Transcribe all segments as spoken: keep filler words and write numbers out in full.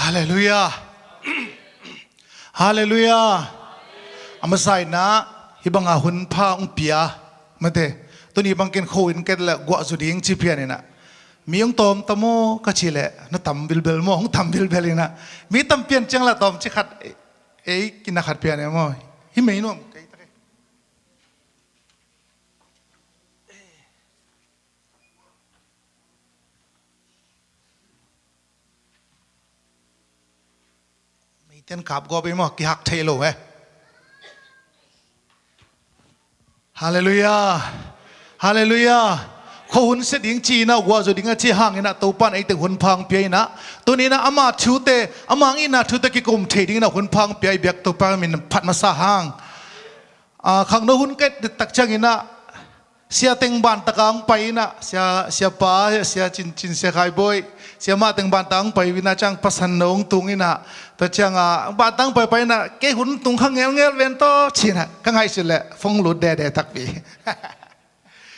Halleluiah. Halleluiah. A masa inah hih banga hun pha hong pia mate. Tuni bangkin kho in ket le guah zu ding ci pian inah, mi hong tawm ta maw ka ci leh na tam bilbel maw, hong tam bilbel inah, mi tam pian ciang la tawm ci khat, ei kina khat pian e maw. Hi mei nuam kei ta kei. Meiten kap gawp ei maw, kihak thei lo e. Halleluiah. Halleluiah. Kho hun sia ding ci inah guah zu ding a ci hang inah Topa in ei teng hun pha hong pia inah, tuni inah ama thute, ama hong itna thute kikum thei ding inah hun pha hong pia i biak Topa min phat masa hang. A, khangno hun ket tak ciang inah sia teng ban taka hong pai inah, sia, sia pa, sia Cin, Cin sia Khai Bawi, sia mah teng ban taka hong pai inah ciang pasan no hong tung inah, tua ciang a ban taka hong pai pai inah kei hun tung kha ngelngel ven tawh ci inah ka ngaihsut leh phone lut dede takpi.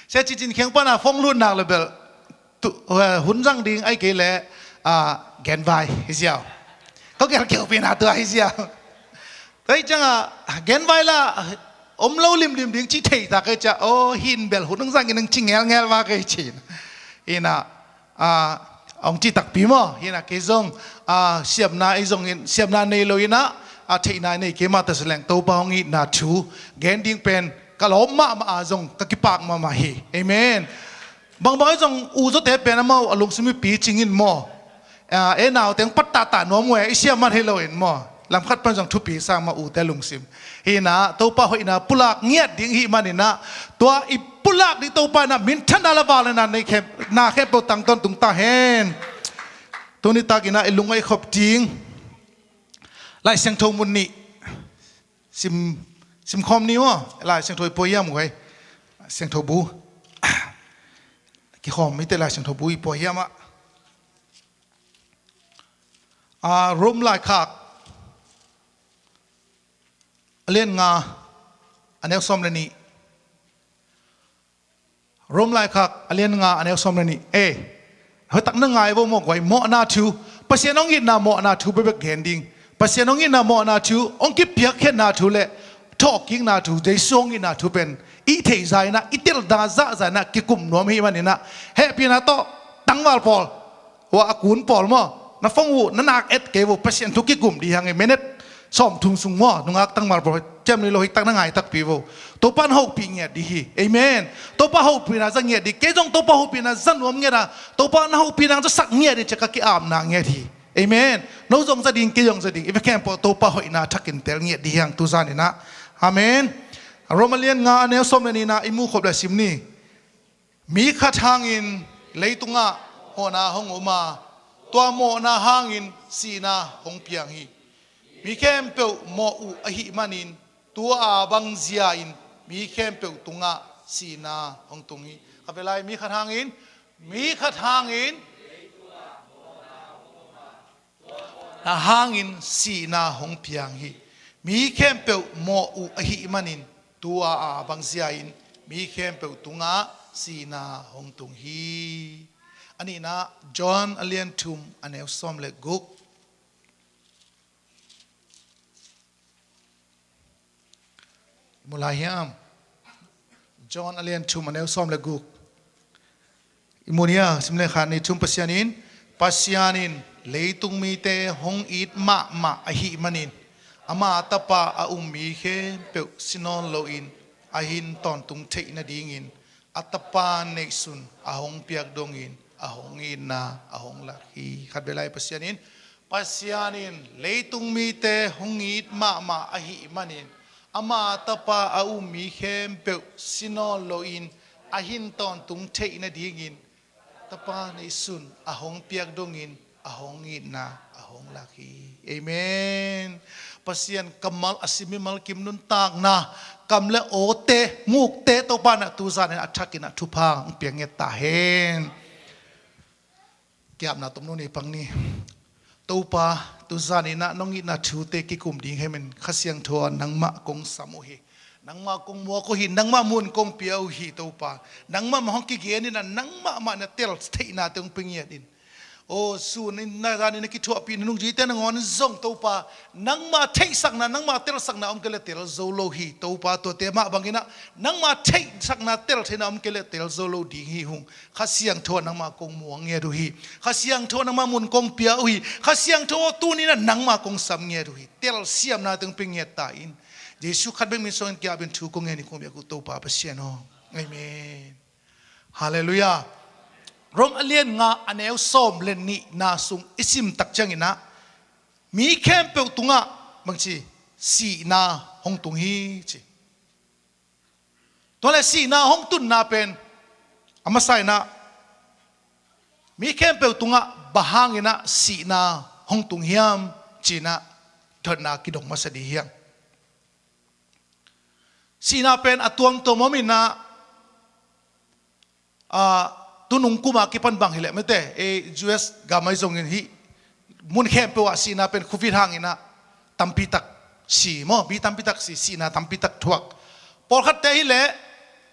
Sia Cin, Cin kheng pana phone lut nak le bel tu, eh, hun zang ding ai kei leh, ah, genvai hi ziau. Ko gel keu pina tua hi ziau. Tua hi ciang a genvai la om lo limlim ding ci thei ta kei cia, o hin bel hun hong zang in hong ci ngelngel va kei cin. Inah, ah, hong ci takpi maw. Hinah kei zong, ah, siamna i zong in, siamna nei lo inah, ah, theihna i nei kei mah ta sia leng Topa hong itna thu gen ding pen ka lawm mahmah a zong ka kipak mahmah hi. Amen. Bangbang i zong u zawte pen amau a lungsim i picing in maw, a, e naute hong pattahta nuam uh e, i siam man hi lo in maw, lamkhat pan zong thupi sang mah ute lungsim. Hinah Topa hoihna pulak ngiat ding hih man inah, tua i pulak ding Topa inah minthanna le vangliatna nei khem, na khempeuh tang tawntung ta hen. Tuni tak inah i lung a i khop ding Lai Siangtho mun nih sim, simkhawm ni maw. Lai Siangtho i pua hiam uh ei? Siangtho bu kikhawm mite Lai Siangtho bu i pua hiam ah, a, Rom laikhak a lian nga a neu sawm le nih. Rom laikhak a lian nga a neu sawm le nih. E, hoihtak na ngai vo maw guai, mawhna thu, Pasian hong itna mawhna thu bekbek gen ding. Pasian hong itna mawhna thu, hong kipiakkhiatna thu le thawhkikna thu, Jesu hong itna thu pen i theih za inah, i telna zah za inah kikum nuam hi man inah, hehpihna tawh tangval pawl, ua a kun pawl maw, na phone uh na nak et kei vo, Pasian thu kikum dih hang e, minute sawmthum sung maw, nungak tangval pawl ciam ni lo hi tak na ngai takpi vo. Topa na hopih ngiat dih hi. Amen. Topa hopihna za ngiat dih. Kei zong Topa hopihna za nuam ngiat a, Topa na hopihna za sak ngiat dih cia ka ki-apna ngiat hi. Amen. No zong za ding, kei zong za ding, i vekhem pawh Topa hoihna thakin tel ngiat dih hiang tu zan inah. Amen. Rom a lian nga a neu sawm le nihna i mu khop le sim ni. Mi khat hangin leitungah mawhna hong om a, tua mawhna hangin sihna hong piang hi. Mi khempeuh mawh uh ahih manin tua a bang zia-in mi khempeuh tungah sihna hong tung hi. Ka velai mi khat hangin, mi khat hangin na hangin sihna hong piang hi. Mi khempeuh mawh uh ahih manin tua a bang zia-in mi khempeuh tungah sihna hong tung hi. A nihna John a lian thum a neu sawm le guk. I mu lai hiam? John a lian thum a neu sawm le guk. I mu ni a, sim le khat ni thum. Pasian in, Pasian in leitung mite hong it mahmah ahih manin, ama tapa a um mi khempeuh si nawn loin a hin tawntung theih nadingin a tapa neihsun a hong piak dongin a hong itna a hong lak hi. Khat ve lai. Pasian in, Pasian in leitung mite hong it mahmah ahih manin ama tapa a um mi khempeuh si nawn loin a hin tawntung theih nadingin tapa neihsun a hong piak dongin a hong itna a hong lak hi. Amen. Pasian kammal a si mimal kim nuntakna kam le awte mukte Topa na tu zanin a thakin a thupha hong piak ngiat ta hen. Kiapna tomno nei pang ni. Topa, tu zanin ah nong itna thute kikum ding hemen Kha Siangtho ah nangmah kong sam uh hi. Nangmah kong muak uh hi, nangmah mun kong pia uh hi Topa. Nangmah mah hong kigen in ah nangmah mah na tel theihnate hong pia ngiat in. Aw, sun in na zan in na kithuahpih na nungzuite nangawn zong Topa, nangmah theihsakna, nangmah telsakna om kei leh tel zo lo hi. Topa, tuate mah bangin ah nangmah theihsakna, tel theihna om kei leh tel zo lo ding hi hung. Kha Siangtho ah nangmah kong muang ngiat uh hi. Kha Siangtho ah nangmah mun kong pia uh hi. Kha Siangtho aw, tuni in ah nangmah kong sam ngiat uh hi. Telsiamna teng pia ngiat ta in. Jesu khat bek min suangin ki-apin thu kong ngen hi, kong biak uh Topa Pasian aw. Amen. Halleluiah. Rom a lian nga a neu sawm le nihna sung i sim tak ciangin ah, mi khempeuh tungah bangci, sihna hong tung hi ci. Tua leh sihna hong tunna pen a masa in ah, mi khempeuh tungah bang hangin ah sihna hong tung hiam ci-in ah dotna kidong masa ding hi hang. Sihna pen a tuamtuam om in ah, ah, tunung kum a kipan bang hi leh mate, ei U S gam ahi zongin hih mun khempeuh ah sihna pen covid hangin ah tampi tak si maw, mi tampi tak si, sihna tampi tak thuak. Pawlkhatte hi leh,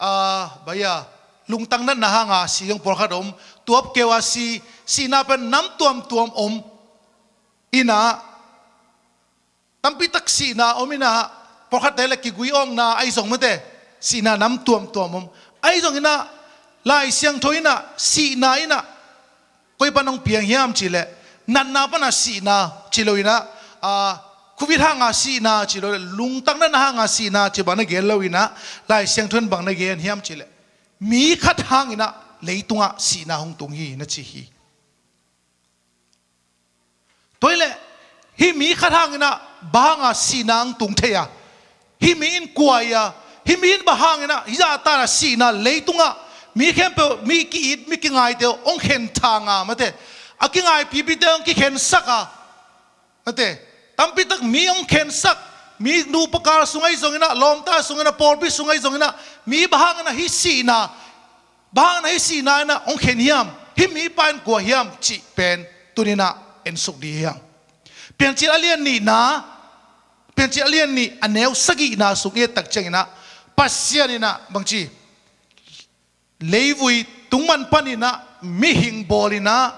ah, bang a, lungtang natna hanga si zong pawlkhat om, tuap keu a si, sihna pen nam tuamtuam om in ah, tampi tak sihna om in ah, pawlkhatte leh kigui awkna ahi zong mate, sihna nam tuamtuam om. Ahi zongin ah, Lai Siangtho in ah sihna in ah koi pan hong piang hiam cih leh, natna pan a sihna ci lo in ah, ah, covid hanga sihna ci lo leh, lungtang natna hanga sihna ci bang na gen lo in ah, Lai Siangtho in bang na gen hiam cih leh, mi khat hangin ah leitungah sihna hong tung hi na ci hi. Tua hi leh, hih mi khat hangin ah bang hanga sihna hong tung thei a, hih mi in kua hi a, hih mi in bang hangin ah hih zahtan a sihna leitungah mi khempeuh, mi ki-it, mi kingaite uh hong khen thang a mate, a kingaipipite hong kikhensak a mate, tampi tak mi hong khensak, mi nupa kal sung ahi zongin ah, lawmta sungin ah, pawlpi sung ahi zongin ah, mi bang hangin ah hih sihna, bang hangin ah hih sihna in ah hong khen hiam, hih mipa in kua hiam cih pen tuni in ah ensuk ding hi hang. Piancil a lian nihna, Piancil a lian nih a neu sagihna sung i et tak ciangin ah, Pasian in ah bangci, leivui tungman panin ah mihing bawl in ah,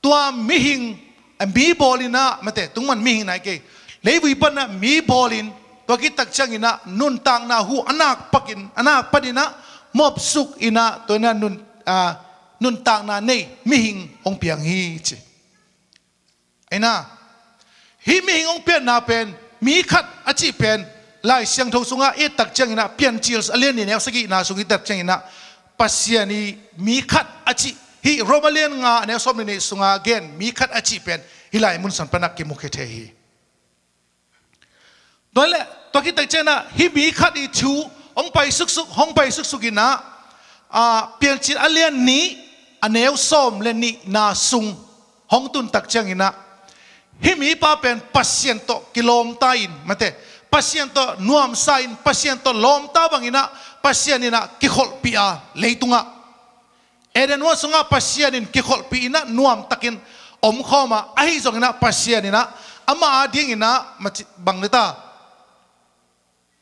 tua mihing, a, mi bawl in ah mate, tungman mihing nai kei, leivui panin ah mi bawl in, tua khit tak ciangin ah nuntakna hu a nak pakin, a nak panin ah mawpsuk in ah, tua in ah nun, a, nuntakna nei mihing hong piang hi ci. Ahi na, hih mihing hong pianna pen, mi khat a cih pen, Lai Siangtho sungah i et tak ciangin ah, Piancil a lian nih neu sagihna sung i et tak ciangin ah, Pasian i mi khat a cih, hih Rom a lian nga a neu sawm le nih sungah gen mi khat a cih pen hih lai mun san pan ah kimukhia thei hi. Tua leh, tua khit tak ciangin ah, hih mi khat i thu hong pai suksuk, hong pai suksuk in ah, a, Piancil a lian nih a neu sawm le nihna sung hong tun tak ciangin ah, hih mipa pen Pasian tawh kilawmta in mate, Pasian tawh nuamsa in, Pasian tawh lawmta bangin ah, Pasian in ah kikholhpih a, leitungah Eden huan sungah Pasian in kikholhpih in ah nuamtakin omkhawm a, ahi zongin ah Pasian in ah amah a dingin ah maci-, bang le ta,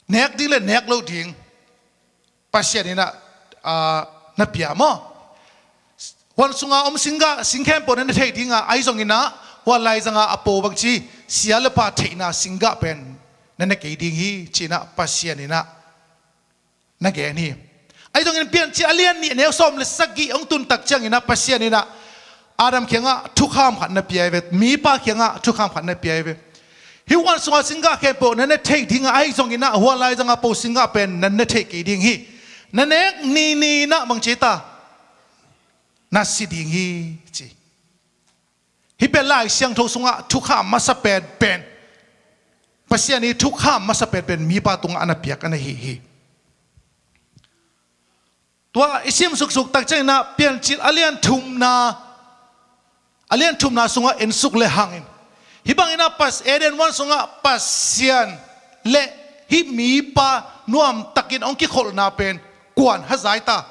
nek ding le nek loh ding Pasian in ah, a, na pia maw? Huan sunga om singgah, sing khempeuh na ne thei ding a, ahi zongin ah huan laizang a a po bangci, sia le pha theihna singgah pen na ne kei ding hi, ci-in ah Pasian in ah na gen hi. Ahi zongin Piancil a lian nih a neu sawm le sagih hong tun tak ciangin ah Pasian in ah Adam kiangah thukham khat na pia hi ve, mipa kiangah thukham khat na pia hi ve. Hih huan sunga singgah khempeuh na ne thei ding a, ahi zongin ah huan laizang a po singgah pen na ne thei kei ding hi. Na nek ni ni in ah bangci ta, na si ding hi, ci. Hih pen Lai Siangtho sungah thukham masa penpen, Pasian i thukham masa penpen mipa tungah a na piak a na hi hi. Tua i sim suksuk tak ciangin ah Piancil a lian thumna, a lian thumna sungah ensuk le hangin, hih bangin ah Pas-, Eden huan sungah Pasian le hih mipa nuamtakin hong kikholhna pen kuan hat zai ta?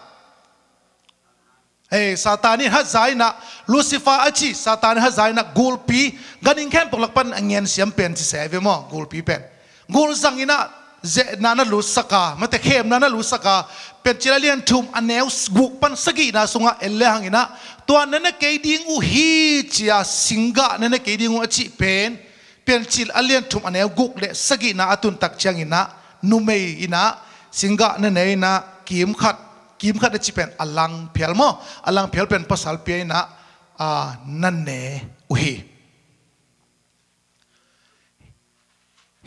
Hei, Satan in hat zai in ah, Lucifer a ci, Satan in hat zai in ah gulpi, ganhing khempeuh lak pan a ngen siam pen ci se ve maw, gulpi pen. Gul zang in ah, zehna na lutsak a, mate, khemna na lutsak a, Piancil a lian thum a neu guk pan sagihna sungah en le hang inah, tua na ne kei ding uh hi ci-a singgah na ne kei ding uh a cih pen, Piancil a lian thum a neu guk le sagihna a tun tak ciang inah, numei inah singgah na ne inah kimkhat, kimkhat a cih pen a lang phial maw, a lang phial pen pasal pia inah, a, na ne uh hi.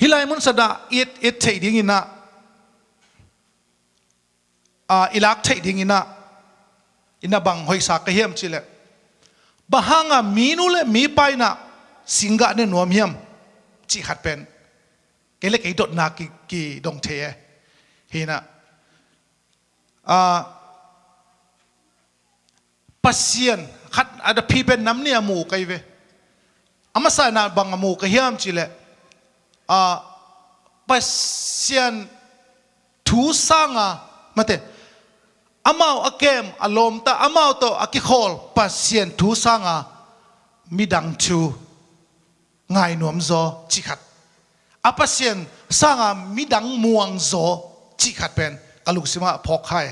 Hih lai mun sanah i et, et theih ding inah, a, i lak theih ding inah, inah bang hoihsa ka hiam cih leh, bang hanga minu le mipa inah singgah ne nuam hiam cih khat pen kei le kei dotna ki, kidong thei e. Hi inah, a, Pasian khat a da phi pen nam nih a mu ka hi ve. A masa inah bang a mu ka hiam cih leh, a, Pasian thu sanga, mate, amau a kem a lawmta, amau tawh a kikhawl Pasian thu sanga midang thu ngai nuam zaw cih khat, a Pasian sanga midang muang zaw cih khat pen ka lungsimah phawk kha e.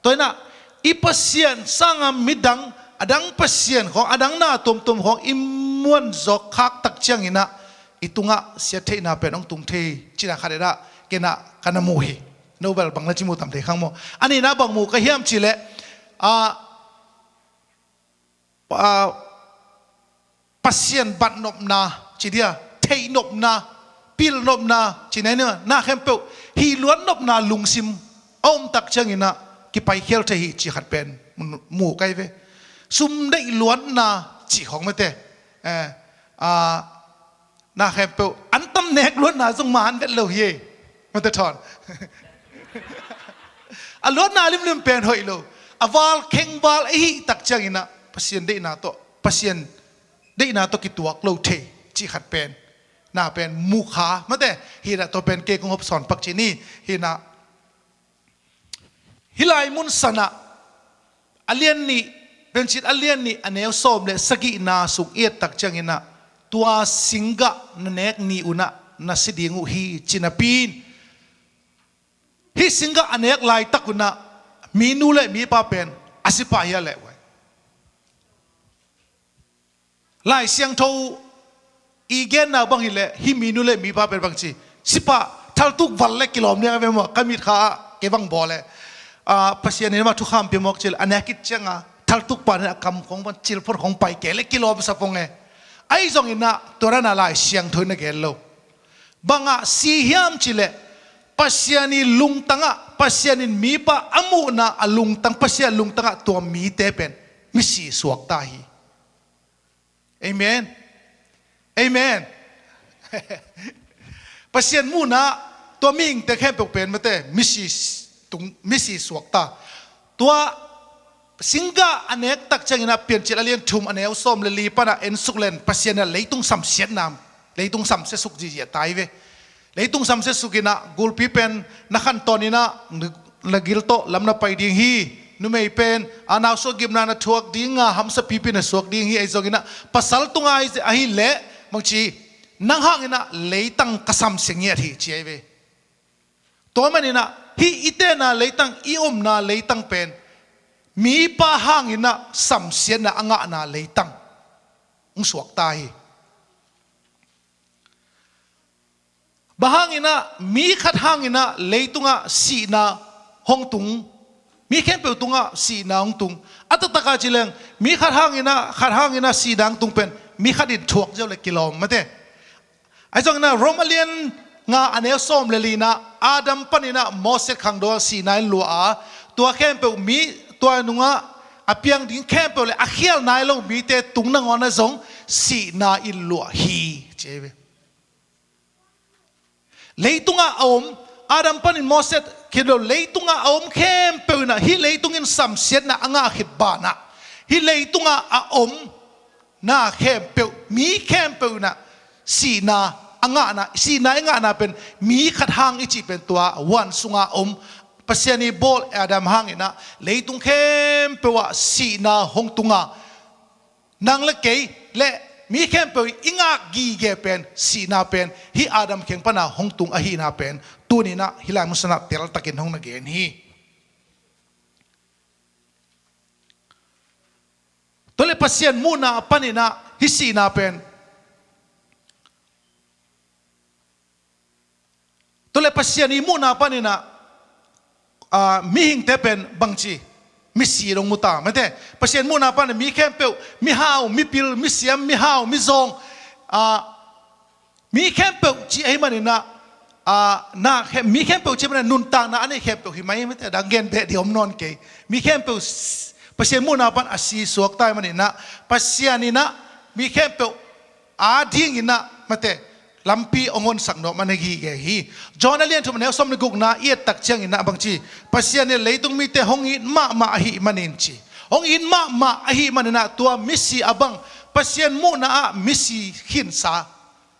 Tua inah i Pasian sanga midang, a dang pasian khawng, a dang na tuamtuam khawng i muan zaw khak tak ciang inah i tungah siattheihna pen hong tung thei cihna khat inah kei inah ka na mu hi. No bel bang na ci mu tam thei khang maw. A nihna bang mu ka hiam cih leh, a, a, Pasian bat nopna ci dia, theih nopna, pil nopna ci nai nia, na khempeuh hih luat nopna lungsim a om tak ciang inah kipaikhial thei hi cih khat pen mu, mu ka hi ve. Sum deih luatna cih khawng, mate, eh, a, na khempeuh an tam nek luatna zong man vet lo hi. Mate thawn a luatna limlim pen hoih lo. A val kheng val a hih tak ciang inah Pasian deihna tawh, Pasian deihna tawh kituak lo thei cih khat pen, na pen mu kha, mate, hi inah tua pen kei kong hopsawn pak ci ni. Hi inah hih lai mun sanah a lian nih, Piancil a lian nih a neu sawm le sagihna sung i et tak ciang inah, tua singgah na nek ni un ah na si ding uh hi ci napi in, hih singgah a nek laitak un ah minu le mipa pen a si pah hi a leh uh ai. Lai Siangtho i genna bang hi leh hih minu le mipa pen bang ci, si pah, thaltuk val le kilawm liang a ve maw, ka mitkha ah kei bang bawl leh, a, Pasian in amah thukham pia mawk ci leh a nek khit cianga thaltuk pa in a kam khawng pan cilphot khawng pai kei le kilawm sa pong e. Ahi zong inah tua dan a Lai Siangtho in a gen lo. Bangah si hiam cih leh, Pasian i lungtangah, Pasian in mipa a muhna a lungtang, Pasian lungtangah tua mite pen misi suakta hi. Amen. Amen. Pasian muhna tua mihingte khempeuh pen, mate, misi tung, misi suakta. Tua singgah a nek tak ciang inah Piancil a lian thum a neu sawm le li panah en suk len, Pasian inah leitung samsiatna, leitung samsia suk ziahziah ta hi ve. Leitung samsia suk inah gulpi pen na khantawn inah na gil tawh lam na pai ding hi. Numei pen a nau suak gimna na thuak ding a, hamsa pipi na suak ding hi. Ahi zong inah pasal tunga ahi, ahi leh bang ci, nang hang inah leitang ka samsia ngiat hi ci ahi ve. Tua man inah hih i tena leitang, i omna leitang pen mipa hang inah samsiatna a ngahna leitang hong suakta hi. Bang hang inah mi khat hang inah leitungah sihna hong tung, mi khempeuh tungah sihna hong tung. A taktak a ci leng mi khat hang inah, khat hang inah sihna hong tung pen mi khat in thuak ziau le kilawm, mate. Ahi zong inah Rom a lian nga a neu sawm le li inah Adam pan inah Moses khangno ah sihna in luah a, tua khempeuh mi, tua nungah a piang ding khempeuh le a khial nai lo mite tung nangawn ah zong sihna in luah hi ci ahi ve. Leitungah a om, Adam panin Moses khit lo, leitungah a om khempeuh inah hih leitung in samsiatna a ngah khit banah, hih leitungah a om na khempeuh, mi khempeuh inah sihna a ngahna, sihna i ngahna pen mi khat hang i cih pen tua huan sunga om Pasian i bawl Adam hang inah leitung khempeuh ah sihna hong tunga, nang le kei le mi khempeuh i ngak gige pen, sihna pen hih Adam kheng pana hong tung ahihna pen Tuni-in ah hih lai mun sungah teltakin hong na gen hi. Tua leh Pasian muhna panin ah hih sihna pen, tua leh Pasian i muhna panin ah, aa, mihingte pen bangci, misi dong mu ta, mate. Pasian muhna panin mi khempeuh, mihau, mipil, misiam, mihau, mizawng, aa, mi khempeuh cih ahih manin ah, aa, na khe-, mi khempeuh cih manin ah nuntakna a nei khempeuh hi mai, mate. Dang gen beh ding om nawn kei. Mi khempeuh s-, Pasian muhna pan a si suak ta ahih manin ah, Pasian in ah mi khempeuh adingin ah, mate, lampi hong honsak nuam a na gige hi. John a lian thum a neu sawm le gukna i et tak ciangin ah bangci, Pasian in leitung mite hong it mahmah ahih manin ci. Hong it mahmah ahih manin ah tua misi a bang, Pasian muhna ah misi khinsa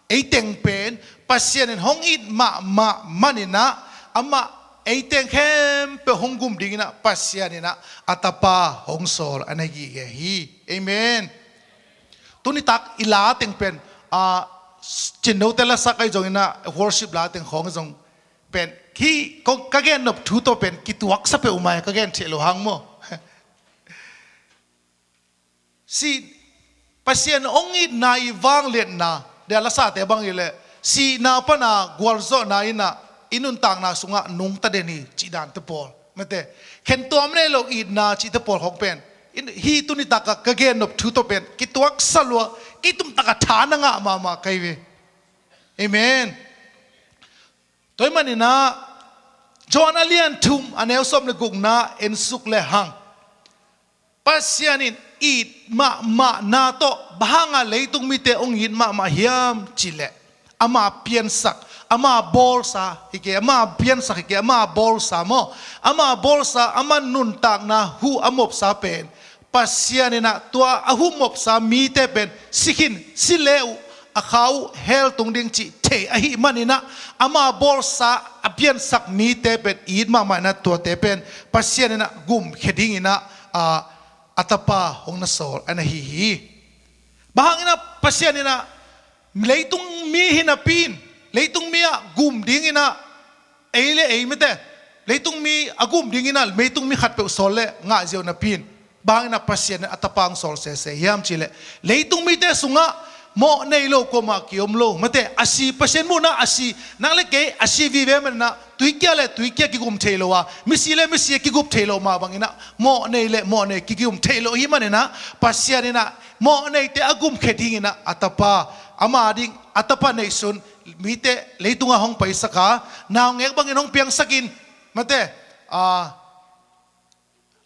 ei teng pen Pasian in hong it mahmah manin ah, amah ei teng khempeuh hong gum dingin ah Pasian in ah a Tapa hong sawl a na gige hi. Amen. Tuni tak i la teng pen, a, cinnote lasak ahi zongin ah, worship la teng khawng zong pen, hih kong ka gen nop thu tawh pen kituaksa peuhmah ka gen theih loh hang maw. Si, Pasian hong itna i vangliatna, dia lasate bang i leh, sihna pana gualzawhna in ah i nuntakna sungah nungta den hi cih dante pawl, mate. Khentuam nei lo itna cihte pawl khawng pen, in, hih tuni tak a ka gen nop thu tawh pen kituaksa lua, kitum tak a tha na ngah mahmah ka hi ve. Amen. Tua ahih manin ah John a lian thum a neu sawm le gukna en suk le hang, Pasian in it mahmahna tawh bang hangah leitung mite hong it mahmah hiam cih leh, ama piansak, ama bawlsa hi kei, ama piansak hi kei, ama bawlsa maw, ama bawlsa, ama nuntakna huh a mopsa pen, Pasian in ah tua a huh mopsa mite pen si khin, si le uh, a kha uh hell tung ding cih thei ahih manin ah, ama bawlsa, a piansak mite pen it mahmah in ah tuate pen Pasian in ah gumkhia dingin ah, a, a Tapa hong na sawl a na hi hi. Bang hangin ah Pasian in ah leitung mi hi napi in, leitung mi ah gum dingin ah, ei le ei, mate, leitung mi a gum dingin ah leitung mi khatpeuh sawl le ngah ziau napi in, bang hangin ah Pasian in a Tapa hong sawl sese hiam cih leh, leitung mite sungah mawh nei lo kuamah ki-om lo, mate. A si, Pasian muhna a si, nang le kei a si vive manin ah tuikia le tuikia kigum thei lo a, misi le misi kigum thei lo mah bangin ah, mawh nei le mawh nei kigum thei lo ahih manin ah, Pasian in ah mawh neite a gumkhia dingin ah a Tapa, ama ding a Tapa neihsun mite leitungah hong paisak a, naungek bangin hong piangsakin, mate, a,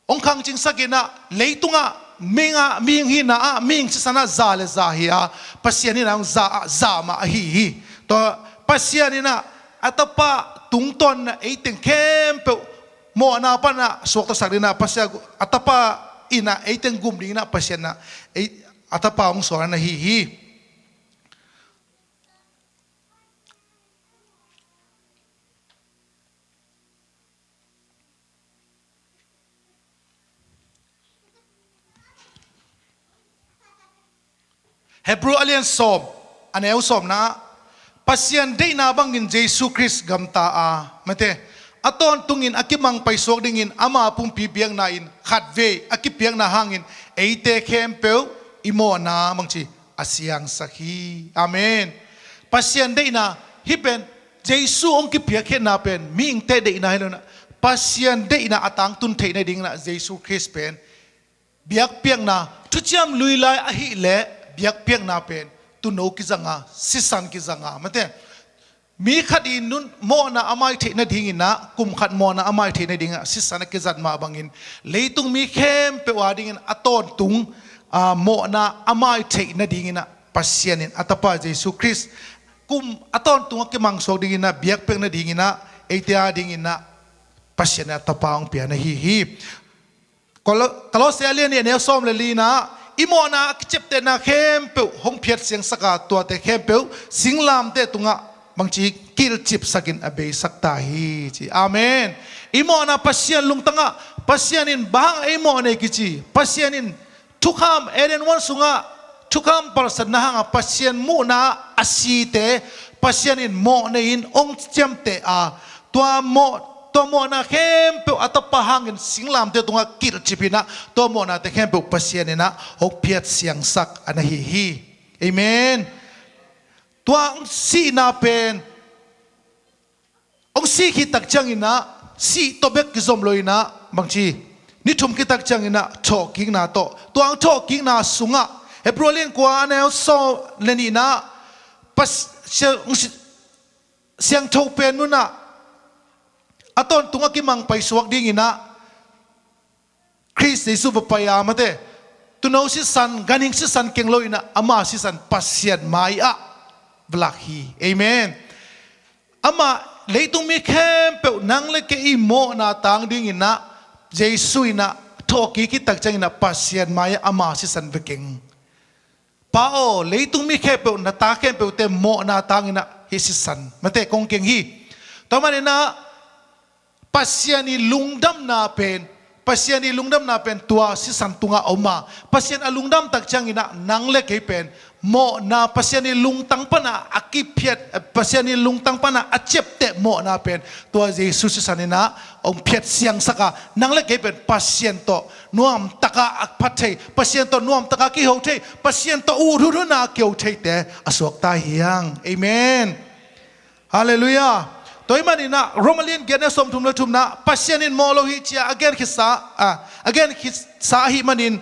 hong khangcingsakin ah, leitungah mihing ah, mihing hihna ah, mihing sisan ah za le za hi a, Pasian in ah hong za ah za mah ahi hi. Tua Pasian in ah a Tapa tungtawn in ah ei teng khempeuh mawhna pan ah suaktasak dingin ah, Pasian a Tapa in ah ei teng gum dingin ah Pasian in ah ei, a Tapa hong sawl a na hi hi. Hebrew a lian sawm, a neu sawmna ah, Pasian deihna bangin Jesu Khrist gamta a, mate, a tawntungin a kimang paisuak dingin ama pumpi biakna in khatvei a kipiakna hangin eite khempeuh i mawhna bangci a siangsak hi. Amen. Pasian deihna, hih pen Jesu hong kipiakkhiatna pen mihingte deihna hi lo in ah, Pasian deihna a tangtun theih nadingin ah Jesu Khrist pen biakpiakna, thuciam lui lai ahih leh biakpiakna pen tuuno kizang a, sisan kizang a, mate. Mi khat i nun mawhna a mai theih nadingin ah, kum khat mawhna a mai theih nadingin ah sisan a kizat mah bangin, leitung mi khempeuh adingin a tawntung, aa, mawhna a mai theih nadingin ah Pasian in a Tapa Jesu Khrist kum a tawntung a kimangsuak dingin ah, biakpiak nadingin ah, eite adingin ah Pasian in a Tapa hong pia na hi hi. Kolo-, Kolose a lian nih a neu sawm le lina ah, i mawhna a kiciaptehna khempeuh hong phiat siangsak a, tuate khempeuh singlamteh tungah bangci kilcipsakin a beisak ta hi, ci. Amen. I mawhna Pasian lungtangah, Pasian in bang hang ei mawh nei kici, Pasian in thukham Eden huan sungah thukham palsatna hangah Pasian muhna a site Pasian in mawh nei-in hong ciamteh a, Tua mawh, tua mawhna khempeuh a Tapa hangin singlamteh tungah kilhcip inah, tua mawhnate khempeuh Pasian inah hong phiat siangsak a na hi hi. Amen. Tua hong sihna pen, hong sih khit tak cianginah, sih tawh bek kizom lo inah, bangci, ni thum khit tak cianginah thawhkikna tawh, tua hong thawhkikna sungah, Hebrew lian kua, a neu sawm le nihnah, Pas-, sia-, hong si-, siangtho pen nunah a tawntung a kimang paisuak dinginah Khrist Jesu va pai a, mate, tuuno sisan, ganhing sisan keng lo inah, ama sisan Pasian mai-ah va lak hi. Amen. Amah leitung mi khempeuh, nang le kei i mawhna tang dinginah Jesu inah thawhkik khit tak cianginah Pasian mai-ah ama sisan va keng. Pa aw, leitung mi khempeuh, na ta khempeuhte mawhna tanginah hih sisan, mate, kong keng hi. Tua maninah Pasian i lungdamna pen, Pasian i lungdamna pen tua sisan tungah a om a, Pasian a lungdam tak cianginah nang le kei pen mawhna, Pasian i lungtang pana a kiphiat, Pasian i lungtang pana a ciapteh mawhna pen tua Jesu sisan inah hong phiat siangsak a, nang le kei pen Pasian tawh nuamtaka a phat thei, Pasian tawh nuamtaka kiho thei, Pasian tawh uh huthuna kiho theite a suakta hi hang. Amen. Halleluiah. Tua ahih maninah Rom a lian giat, a sawmthum le thumna, Pasian in mawh lo hi ci-a a gen khitsa, a, a gen khitsa ahih manin,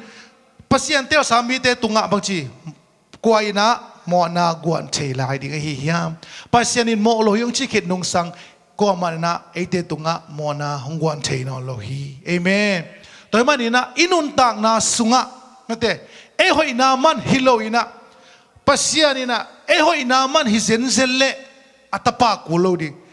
Pasian teelsa mite tungah bangci, kua inah mawhna guan thei lai ding ahi hiam? Pasian in mawh lo hi hong ci khit nungsang, kuamah inah eite tungah mawhna hong guan thei nawn lo hi. Amen. Tua ahih maninah i nuntakna sungah, mate, ei hoihna man hi lo inah, Pasian inah ei hoihna man hi zenzen leh a Tapa kul lo ding.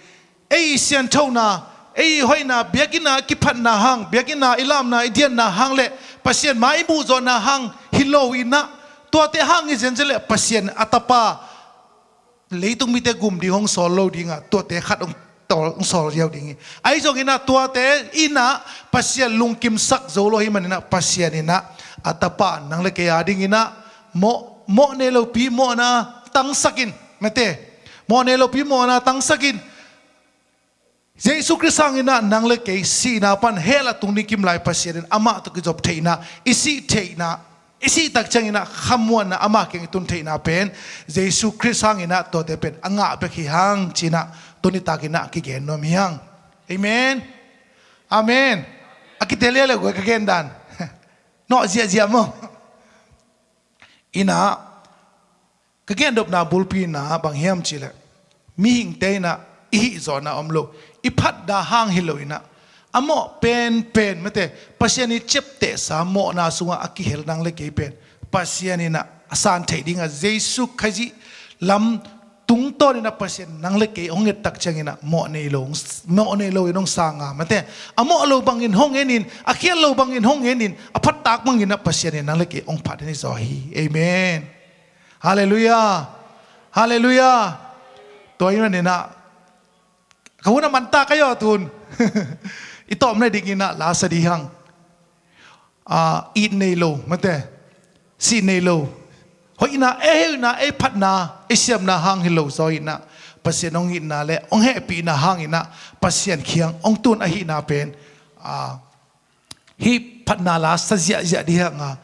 Ei i sianthona, ei i hoihna, biakinn a kiphatna hang, biakinn a i lamna, i dianna hang le Pasian mai i muhzawhna hang hi lo inah, tuate hang hi zenzen leh Pasian a Tapa leitung mite gum ding hong sawl lo dingah, tuate khat hong tawl, hong sawl ziau ding hi. Ahi zonginah tuate inah Pasian lungkimsak zo lo ahih maninah Pasian inah a Tapa nang le kei a dinginah mawh, mawh nei lopi mawhna tangsak in, mate, mawh nei lopi mawhna tangsak in. Jesu Khrist hanginah nang le kei sihna pan hell a tung ding kimlai Pasian in amah tawh kizop theihna, i sih theihna, i sih tak cianginah khamuanna ama kiang i tun theihna pen Jesu Khrist hanginah tuate pen a ngah bek hi hang cinah tuni takinah kigen nuam hi hang. Amen. Amen. A kitelia le guai ka gen dan. Nawh ziahziah maw? Inah, ka gendopna bulpi inah bang hiam cihleh, mihingte inah i hihzawhna om lo, i phatna hang hi lo inah, a mawh penpen, mate, Pasian i ciaptehsa mawhna sungah a kihel nang le kei pen Pasian inah a san theih dingah Jesu Khazih lam tungtawn inah Pasian nang le kei hong et tak cianginah mawh nei lo, mawh nei lo in hong sang a, mate, a mawh lo bangin hong en in, a khial lo bangin hong en in, a phattak banginah Pasian in nang le kei hong phat in hi zaw hi. Amen. Halleluiah. Halleluiah. Tua ahih maninah ka hun a man ta ka yaw tun. I tawm nei dinginah la sa dih hang. A, it nei lo, mate, sih nei lo, hoihna, ei hoihna, ei phatna, ei siamna hang hi lo zaw inah Pasian hong itna le hong hehpihna hanginah Pasian kiang hong tun ahihna pen, a, hih phatna la sa ziahziah dih hang a.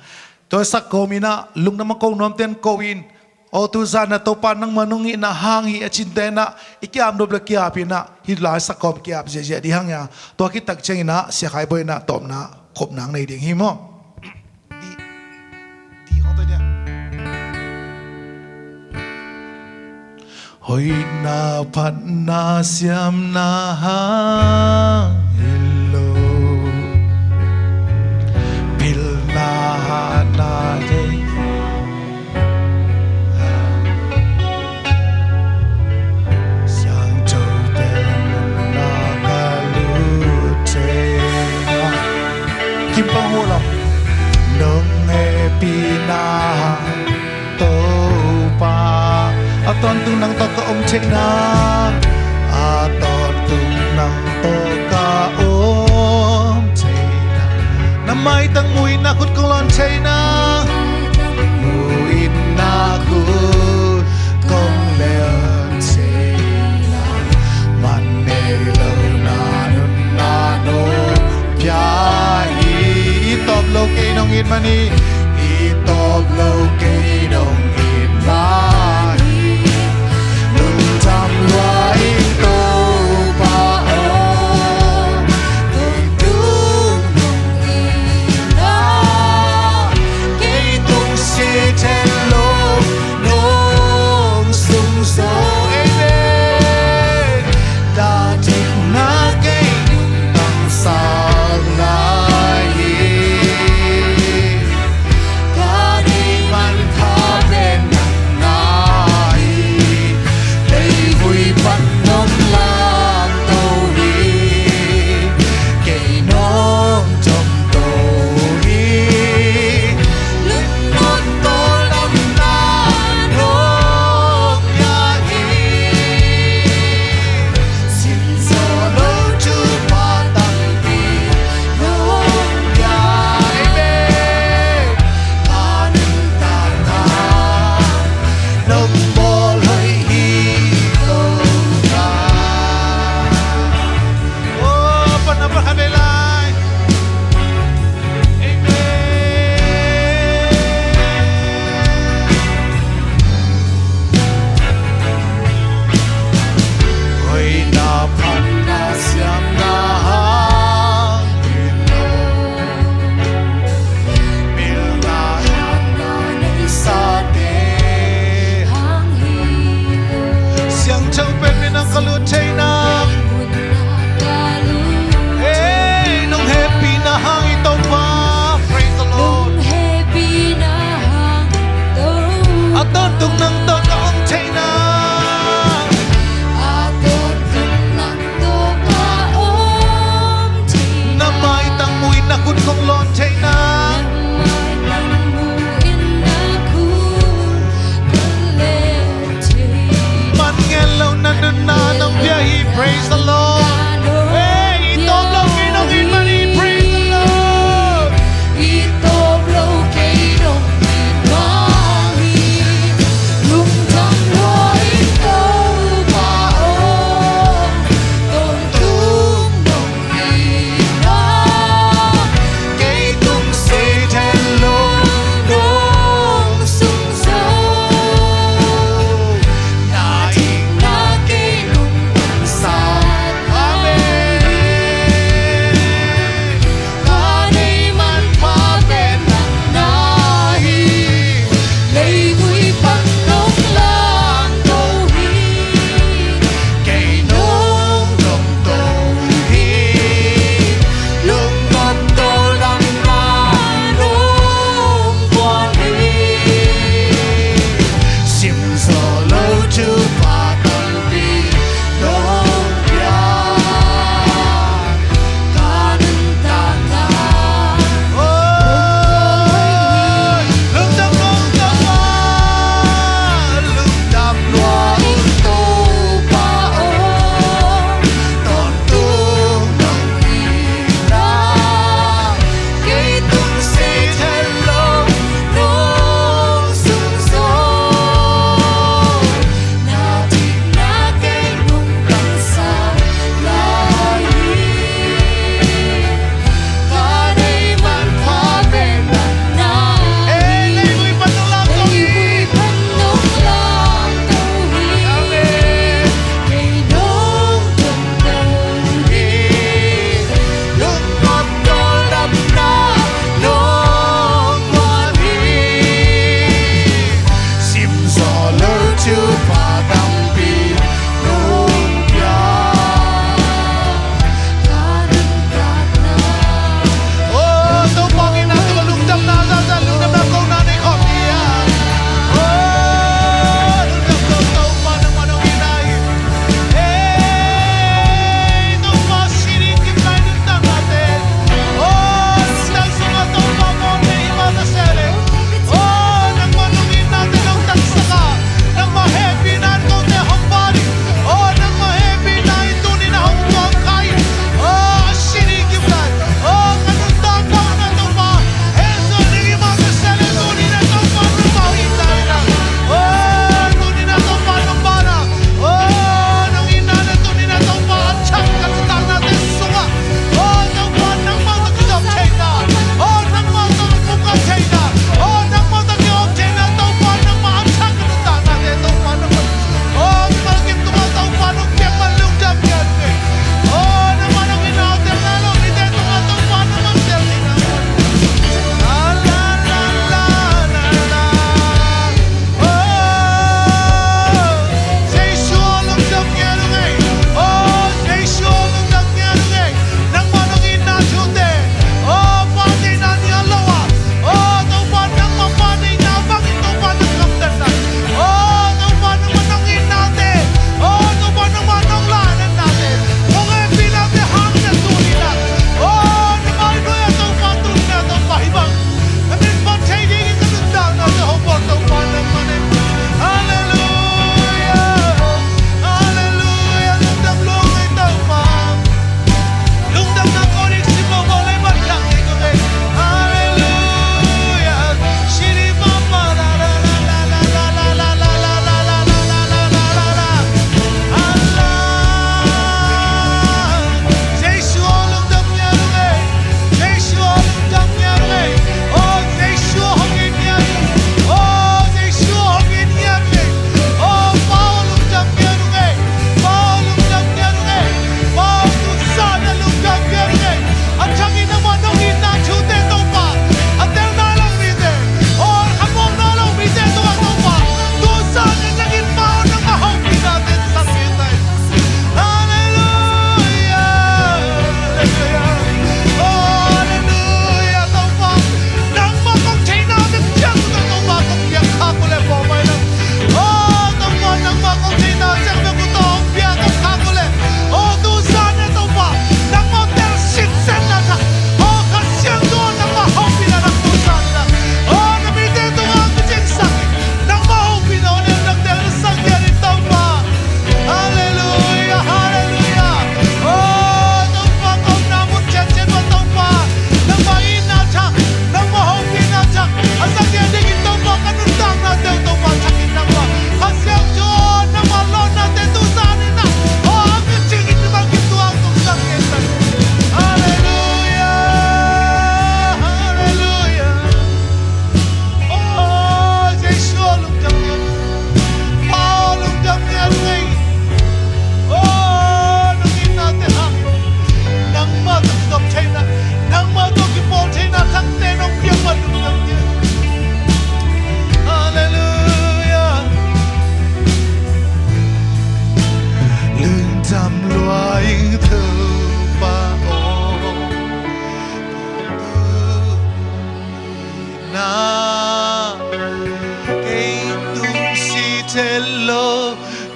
Tua sak kawm inah lungdam a ko nuamten ko in, aw tu zan a Topa nangmah nong itna hang hi a cinte inah i kiap nop le kiap inah hih lai sak kawm kiap ziahziah dih hang a. Tua khit tak cianginah Sia Khai Bawi inah tawpna khop nang nei ding hi maw? Di, di hong toi dia. Hoihna phatna siamna hang hi lo, pilna hatna thei, siangthote nunna ka lut thei. Kim Pang Hulam. Nong hehpihna hang Topa, a tawntung nang tawh ka om theihna, a tawntung nang tawh ka om theihna, na maitang mu-itna khut kong lawn theihna, mu-itna khut kong lawn theihna, man nei lo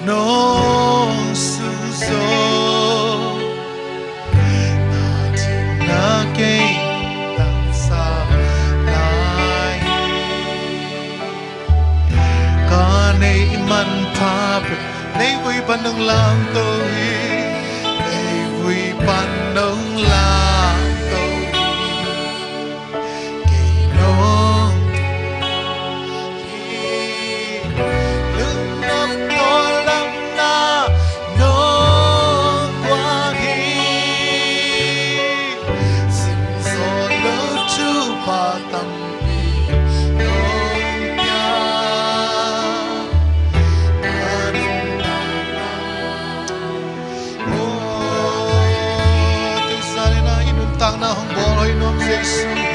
nong sung zo. Na ding na kei tangsa lai hi. Ka neih manpha pen leivui pan nong lamto hi. Leivui pan nong lamto hi. Kei nong hi. Lungnop tawldamna nong guan hi. Simzaw lo thupha tampi nong pia. Ka nuntakna, oh, tu zanin ah i nuntakna hong bawlhoih nuam Jesu hi.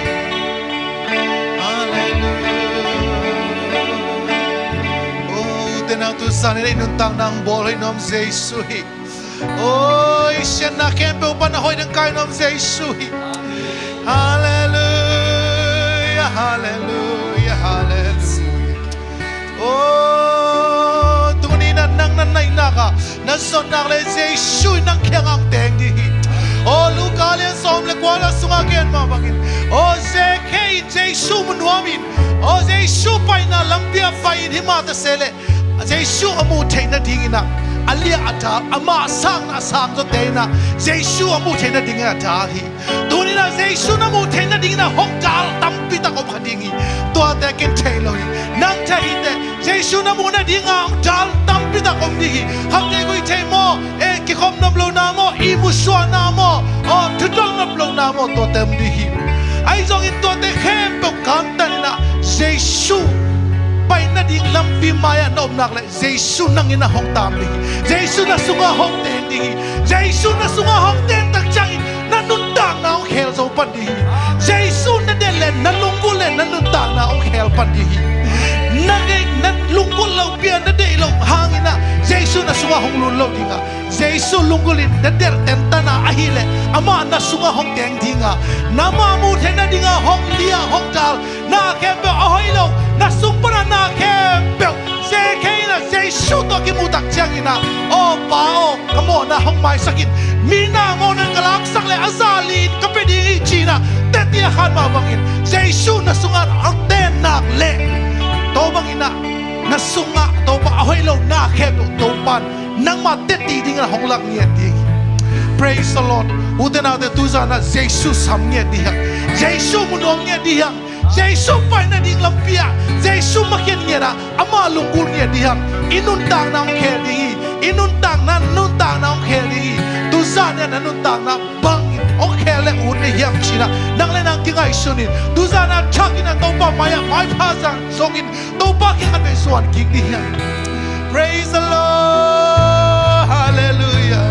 Halleluiah. Oh, ute naute, tu zanin ah i nuntakna hong bawlhoih nuam Jesu hi. Oh, i siatna khempeuh pan a hoih ding kai nuam Jesu hi. Halleluiah, halleluiah, halleluiah. Oh, tuni-in ah nang na naih nak ah, na zon nak leh Jesu in nang kiangah hong teng ding hi. Oh, Luka lian sawm le kua na sungah gen mah bangin, oh, Zakhia in Jesu mu nuamin, oh, Jesu paina lampi ah pai in, hi mah ta se leh Jesu a muh theih nadingin ah a liah a dal, amah sang a sang zawte in ah Jesu a muh theih nadingin a dal hi. Tuni-in ah Jesu na muh theih nadingin ah hong dal tampi tak om kha ding hi. Tuate ken thei lo hi. Nang thei hi teh, Jesu na muh nadingin ah hong dal tampi tak om ding hi. Khamtheih guihtheih maw, eh, kikhop nop lohna maw, ihmu suahna maw, aw, thudol nop lohna maw, tuate om ding hi. Ahi zongin tuate khempeuh kantan in ah Jesu pai nading lampi mai-ah na om nak leh Jesu nang in ah hong tam ding hi. Jesu na sungah hong teng ding hi. Jesu na sungah hong teng tak ciangin na nuntakna hong khel zo pan ding hi. Jesu na deih leh, na lunggulh leh, na nuntakna hong khel pan ding hi. Na deih, na lunggulh loh pi-a na deih loh hangin ah Jesu na sungah hong lut lo ding a, Jesu lunggulh in na delh tentan a ahih leh amah na sungah hong teng ding a, nangmah muh theih nadingin ah hong liah, hong dal, na khempeuh a hoih lo, na sung pan a na khempeuh, Zakhia in ah Jesu tawh kimuh tak ciangin ah, aw Pa aw, ka mawhna hong maisak in, mi na mawhna ka laksak leh a za li-in ka pia ding hi ci-in ah teci a khan mah bangin Jesu na sungah a ten nak leh, tua bangin ah na sungah Topa a hoih lo na khempeuh Topa in nangmah teci dingin ah hong lak ngiat ding hi. Praise the Lord. Ute naute, tu zan ah Jesu sam ngiat ding hi hang. Jesu mu nuam ngiat ding hi hang. Jesu pai nading lampi ah Jesu makhiat ngiat a, amah lunggulh ngiat ding hi hang. I nuntakna hong khel ding hi. I nuntakna, nuntakna hong khel ding hi. Tu zan ah na nuntakna bang hong khel leh ut na hiam ci-in ah nang le nang kingaihsun in, tu zan ah thak in ah Topa mai-ah maipha zang zongin Topa kiang ah vei zuan kik ding hi hang. Praise the Lord. Halleluiah.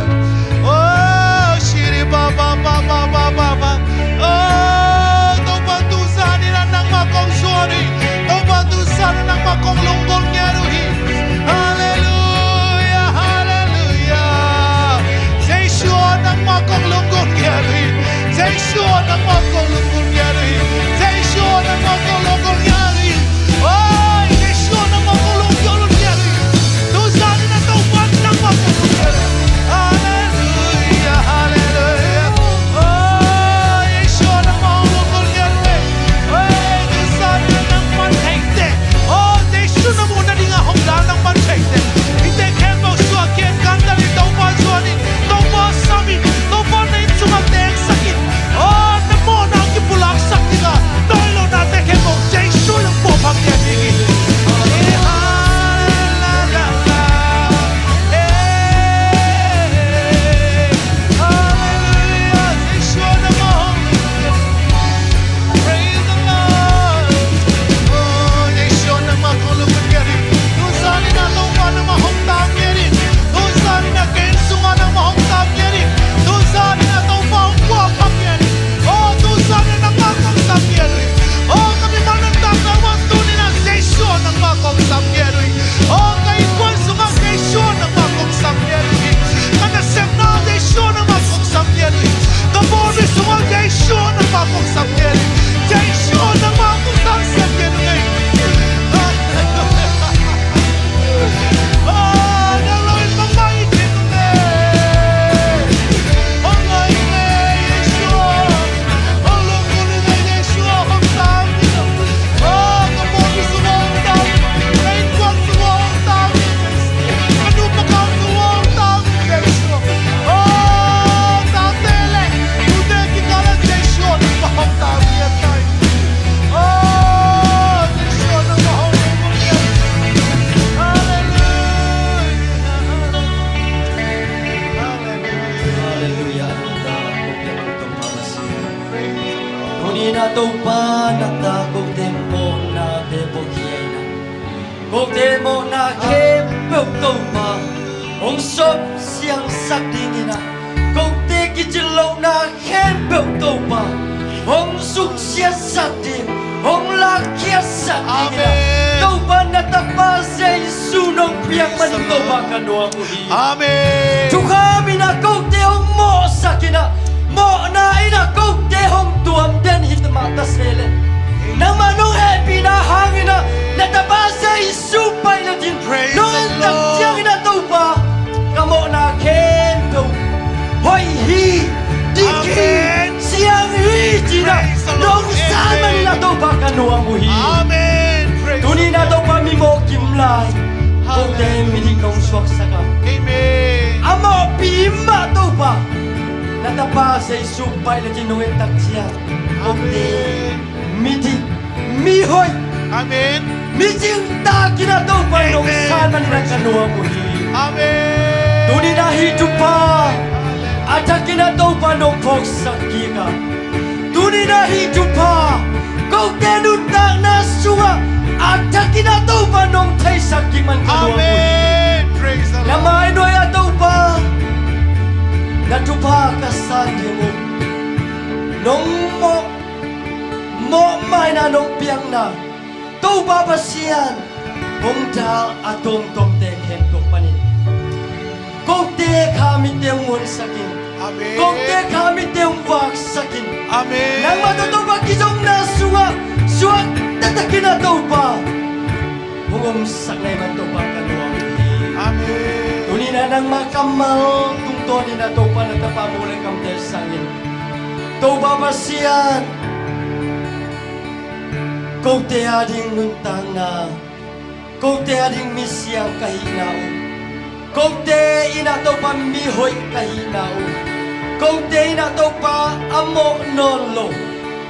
Oh, shiri ba ba ba ba ba ba ba. Oh, Topa, tu zan in ah nangmah kong zuan uh hi. Topa, tu zan in ah nangmah kong lunggulh ngiat uh hi. Halleluiah, halleluiah. Jesu aw, nangmah kong lunggulh ngiat uh hi. Jesu aw, nangmah kong lunggulh ngiat uh hi. Jesu aw, nangmah kong lunggulh ngiat uh hi. Oi, Jesu aw, nangmah kong lunggulh ngiat uh hi. Kote mawhna khempeuh Topa hong sawp siangsak dingin ah, kote kicin lohna khempeuh Topa hong suksiatsak ding, hong lakkhiatsak dingin ah, Amen. Topa na Tapa Jesu nong piak manin Topa ka nuam uh hi. Amen. Thukham in ah kote hong mawhsak in ah, mawhna in ah kote hong tuam den hi mah ta se leh, nangmah nong hehpihna hangin ah na Tapa Jesu paina din, Praise nong the en tak Lord. Ciangin ah Topa, ka mawhna khempeuh hoih hi, dik hi, Amen. Siang hi ci-in ah, Praise the Lord. Nong san manin ah Topa ka nuam uh hi. Amen. Praise the Lord. Tuni-in ah Topa mi mawh kim lai, kote Hallelujah. Midik nong suaksak a. Amen. A mawhpi mah Topa, na Tapa Jesu paina din nong en tak ciang, kote Amen. Midik, mihoih, Amen. Micingtak in ah Topa nong Amen. San manin ah ka nuam uh hi. Amen. Tuni-in ah hih thupha a thakin ah Topa nong phawksak kik a, tuni-in ah hih thupha kote nuntakna sungah a thakin ah Topa nong theisak kik man ka nuam uh hi. Amen. Praise the Lord. Na mainuai ah Topa na thupha ka san ding uh, nong mawh, mawhmaina nong piakna Topa Pasian, hong dal a tuamtuamte khempeuh panin kote kha mitte hong muansak in, Amen. Kote kha mitte hong vaksak in, Amen. Nangmah tawh Topa kizopna sungah suak taktakin ah Topa hong omsak na hih man Topa ka nuam uh hi. Amen. Tuni-in ah nangmah kammal tungtawnin ah Topa na Tapa mu le kamte sangin, Topa Pasian, kote ading nuntakna, kote ading misiang ka hihna uh, kote in ah Topa mihoih ka hihna uh, kote in ah Topa a mawh nawn lo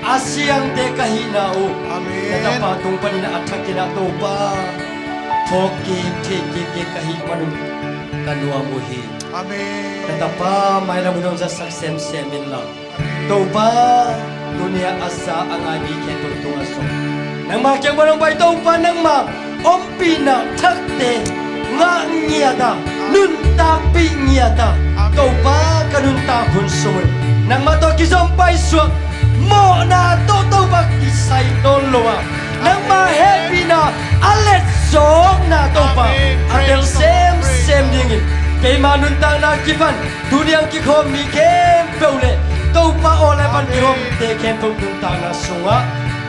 a siangte ka hihna uh, Amen. Na Tapa tung panin ah a thakin ah Topa phawk kik, thei kik, kik ka hih man un ka nuam uh hi. Amen. Na Tapa mailam hun hong zatsak semsem inla, Topa, tuni-a a za a ngai mi khempeuh tungah zong nangma kiang pan hong pai Topa, nangma ompihna thakte ngah ngiat a, nuntakpih ngiat a, Topa, ka nuntak hun sung un nangmah tawh kizom paisuak mawhna tawh Topa kisai nawn lo a, nangma hehpihna a let zawkna Topa a tel semsem dingin keima nuntakna kipan tuni-a kikhawm mi khempeuh le Topa aw le pan kihawmte khempeuh nuntakna sungah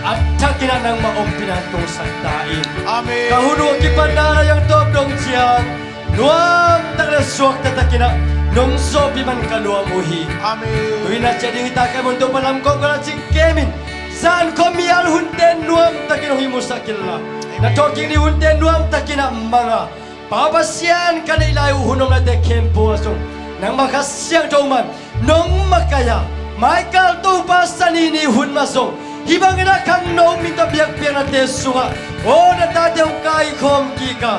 a thakin ah nangmah ompihna tungsak ta in. Amen. Ka hun uh a kipanna na yang tawp dong ciang nuamtak le suakta takin ah nong zawhpih man ka nuam uh hi. Amen. Tu-in ah ciah ding hi ta kei mun Topa lam kong kala cing kemin zan khuamial hunte nuamtakin hong hih musak inla, na thawhkik ni hunte nuamtakin ah manga Pa Pasian, ka neih lai uh hun om laite khempeuh ah zong nangma Kha Siangtho man nong makaih a, maikal Topa Sani ni hun mah zong hih bangin a khangno min tawh biakpiaknate sungah aw na tate hong kaikhawm kik a,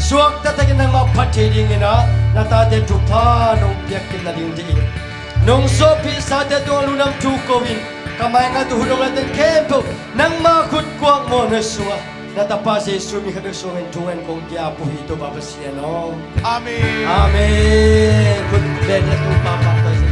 suakta takin nangmah phat thei dingin ah na tate thupha nong piak kik nading dingin nong zawhpihsate tungah lungdam thu ko-in ka maingat uh hun om laite khempeuh nangma khut kuakmuan sungah na Tapa Jesu min khat bek suangin thu ngen kong ki-ap uh hi Topa Pasian aw. Amen. Amen. Khut beng le Topa pahtawi